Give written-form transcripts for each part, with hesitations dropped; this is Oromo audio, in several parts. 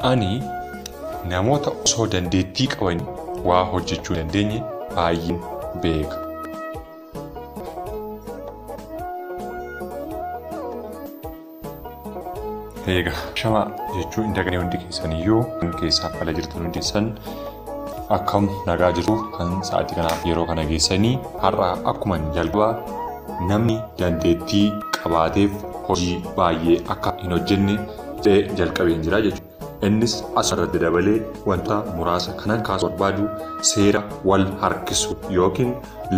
Ani namoota osoo dandeettii qaban waa hojjechuu hin dandeenye baay'een beeka. Egaa shama jechuu hin daganne hundi keessaniyyuu kan keessaaf ala jirtan hundi keessan akkam nagaa jirtu kan sa'aatii kanaaf yeroo kana geessanii har'a akkuma jalqaba namni dandeettii qabaateef hojii baay'ee akka hin hojjenne jedhee jalqabeen jira jechuudha. Innis asirratti dabalee wanta muraasa kanan kaasuu barbaadu seera wal harkisu yookiin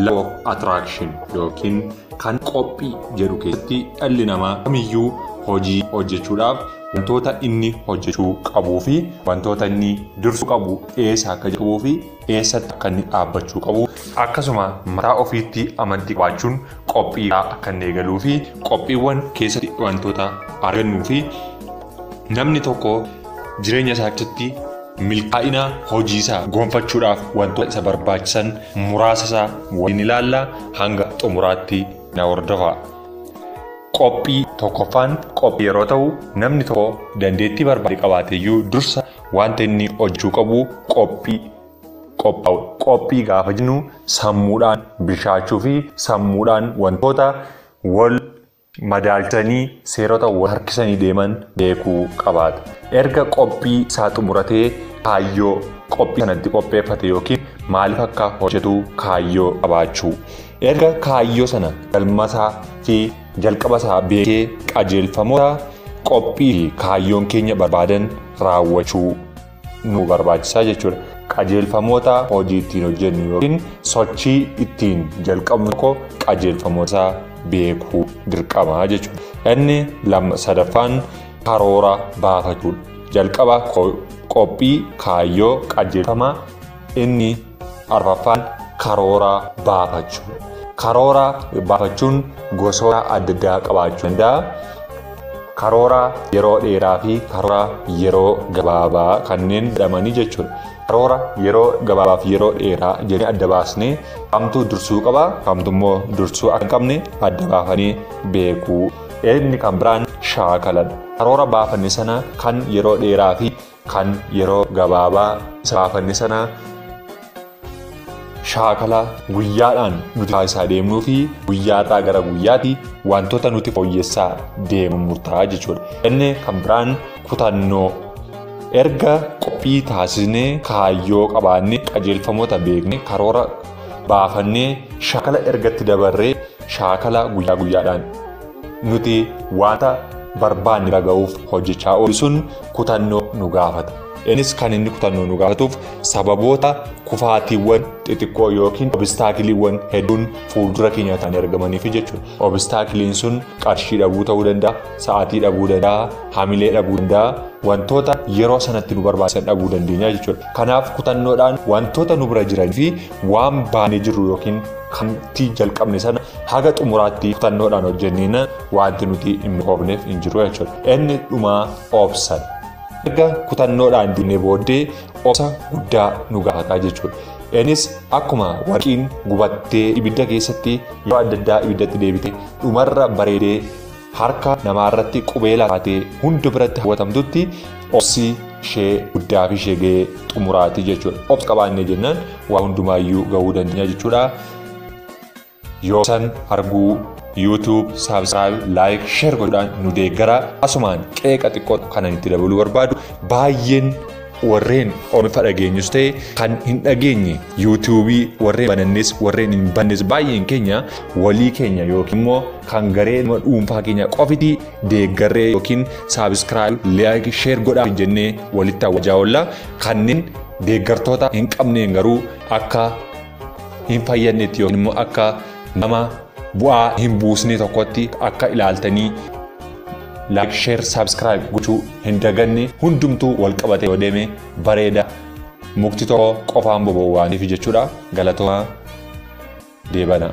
law of attraction yookiin kan qophii jedhu keessatti dhalli namaa kamiyyuu hojii hojjechuudhaaf wantoota inni hojjechuu qabuu fi wantoota inni dursuu qabu eessa akka qabuu fi eessatti akka inni dhaabbachuu qabu akkasuma mataa ofiitti amantii qabaachuun qophii akka inni eegaluu fi qophiiwwan keessatti wantoota argannuu fi namni tokko jireenya isaa keessatti milkaa'ina hojii isaa gonfachuudhaaf wantoota isa barbaachisan muraasa isaa waliin ilaalla hanga xumuraatti na hordofaa. Qophii tokkoffaan qophii yeroo ta'u namni tokko dandeettii barbaade qabaateyyuu dursa wanta inni hojjechuu qabu qophii qophaa'u. Qophii gaafa jennu sammuudhaan bilchaachuu fi sammuudhaan wantoota wal madaalchisanii seerota wal harkisanii deeman beekuu qabaata. Erga qophii isaa xumuratee kaayyoo qophii sanatti qopheeffate yookiin maaliif akka hojjetu kaayyoo qabaachuu. Erga kaayyoo sana galmasaa fi jalqaba isaa beekee qajeelfamoota qophii fi kaayyoon keenya barbaadan raawwachuu nu barbaachisaa jechuudha. Qajeelfamoota hojii ittiin hojjennu yookiin sochii ittiin jalqabnu tokko qajeelfamoota beekuu dirqama jechuudha. Inni sadaffaan karoora baafachuudha. Jalqaba qophii, kaayyoo, qajeelfama. Inni arfaffaan karoora baafachuu. Karoora baafachuun gosoota adda addaa qabaachuu danda'a. Karoora yeroo dheeraa fi karoora yeroo gabaabaa kanneen jedhamanii jechuudha. Karoora yeroo gabaabaa fi yeroo dheeraa jennee adda baasnee kamtu dursuu qaba, kamtu immoo dursuu akka hin qabne adda baafanii beekuu. Inni kan biraan shaakaladha. Karoora baafanne sana kan yeroo dheeraa fi kan yeroo gabaabaa isa baafanne sana shaakala guyyaadhaan nuti taasisaa deemnuu fi guyyaarraa gara guyyaatti wantoota nuti fooyyessaa deemu murtaa'a jechuudha. Inni kan biraan kutannoo. Erga qophii taasisnee kaayyoo qabaannee qajeelfamoota beeknee karoora baafannee shaakala ergatti dabarree shaakala guyyaa guyyaadhaan nuti wanta barbaanne bira ga'uuf hojjechaa oolu sun kutannoo nu gaafata. Innis kan inni kutannoo nu gaafatuuf sababoota kufaatiiwwan xixiqqoo yookiin obstaakiliiwwan hedduun fuuldura keenya ta'anii argamaniif jechuudha. Obstaakiliin sun qarshii dhabuu ta'uu danda'a, sa'aatii dhabuu danda'a, hamilee dhabuu danda'a, wantoota yeroo sanatti nu barbaachisan dhabuu dandeenya jechuudha. Kanaaf kutannoodhaan wantoota nu bira jiranii fi waan baanee jirru yookiin kanti jalqabne sana haga xumuraatti kutannoodhaan hojjenneen wanti nuti hin milkoofneef hin jiru jechuudha. Inni dhumaa obsan. Erga kutannoodhaan deemnee booddee obsa guddaa nu gaafata jechuudha. Innis akkuma warqiin gubattee ibidda keessatti yeroo adda addaa ibiddatti deebitee dhumarra bareedee harka namaarratti qubeelaa taatee hunda biratti hawwatamtutti obsi ishee guddaa fi ishee gahee xumuraati jechuudha. Obsa qabaannee jennaan waa hundumaayyuu gahuu dandeenya jechuudha. Yoo san arguu YouTube, subscribe, like, share godhuudhaan nu deeggara. Asumaan qeeqa xiqqoo kanan itti dabaluu barbaadu baay'een warreen oomisha dhageenyus ta'e kan hin dhageenye YouTubeii warreen banannes warreen hin bannes baay'een keenya walii keenya yookiin immoo kan garee dhuunfaa keenya qofiti deeggarree yookiin subscribe, like, share godhaa jennee walitti hawwajaa oolla. Kanneen deeggartoota hin qabneen garuu akka hin fayyadnetti yookiin immoo akka nama bu'aa hin buusne tokkotti akka ilaaltanii like, share, subscribe gochuu hin daganne hundumtuu wal qabatee yoo deeme bareeda. Mukti tokko qofaan boba'u waaniif jechuudha. Galatooma deebana.